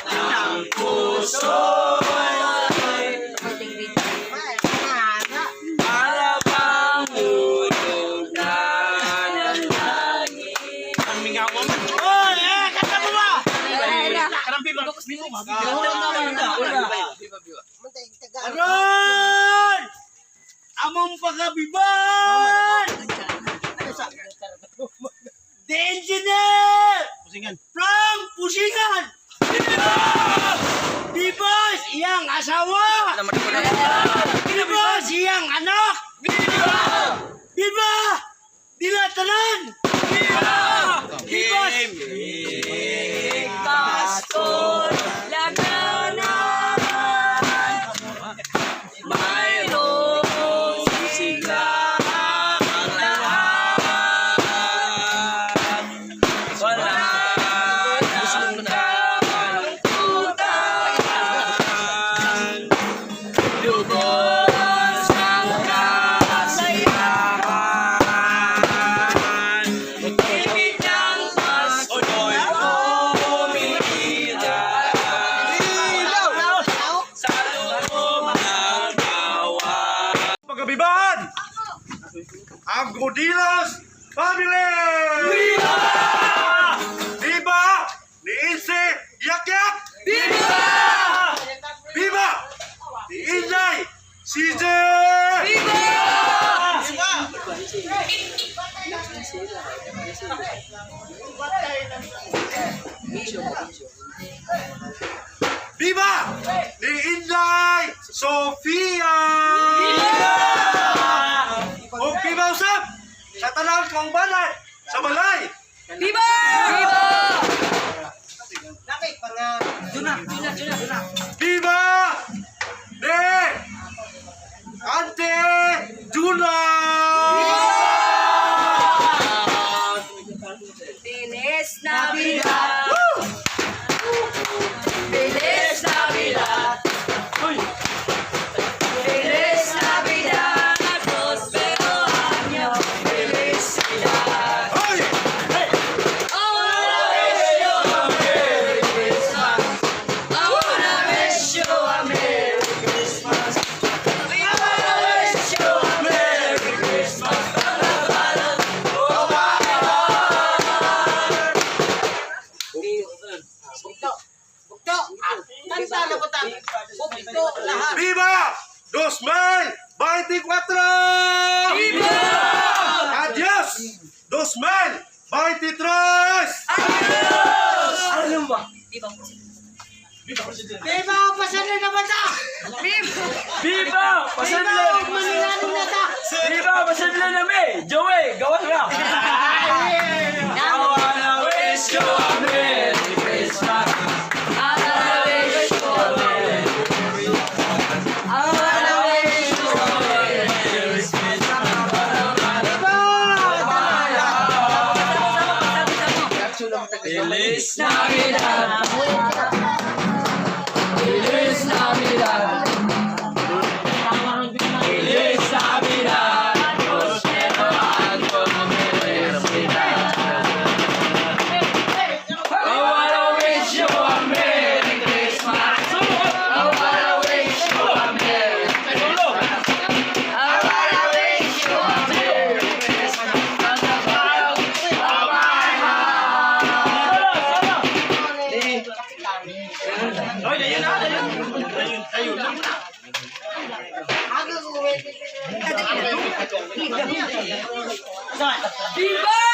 Ng puso. Para bang hulog na ng langit. Ang mingaw man. Oy, eh, kanta mo ba? Kanang biba. Aron! Among pagabiban! The engineer! Pusingan. From Pusingan! Viva! Viva iyang asawa! Viva siyang anak! Viva! Viva! Dila tanan! Viva! Viva! Pasko laganan, mayroong sigla ang lahat. Wala nang kalungkutan, lubos ang kasiyahan. Ibig ng Pasko'y umiiral sa loob ng bawat Pagabiban! Ang Godilas Family! Viva! Viva! Ni Inse Yak Yak! Viva! Viva! Ni Inday CJ! Viva! Viva! Ni Inday Sofia! Viva! O viva usab! Sa tanang kong balay! Sa balay! Viva! Viva! De! Ante Juna! Feliz Navidad! Feliz Navidad! Feliz Navidad! Prospero año! Felicidad! Hoy! I wanna wish you a Merry Christmas. I wanna wish you a Merry Christmas. I wanna wish you a Merry Christmas from the bottom of my heart. Kanta na ko ta. Bugto lahat. Viva! 2024! Viva! Adios! 2023! Viva pasanay na bata. Viva! Viva Pasadla! manilaning na ta. Viva! Pasadla na me! Joey! Gawas na! I wanna wish you a Merry Christmas. I wanna wish you a Merry Christmas. I wanna wish you a Merry Christmas. Viva! Feliz Navidad! Feliz Navidad! Feliz Navidad! Prospero año felicidad. I wanna wish you a Merry Christmas. I wanna wish you a Merry Christmas. I wanna wish you a Merry Christmas from the bottom of my heart. Oy, dayon na, dayon. Dayon, dayon na. Viva!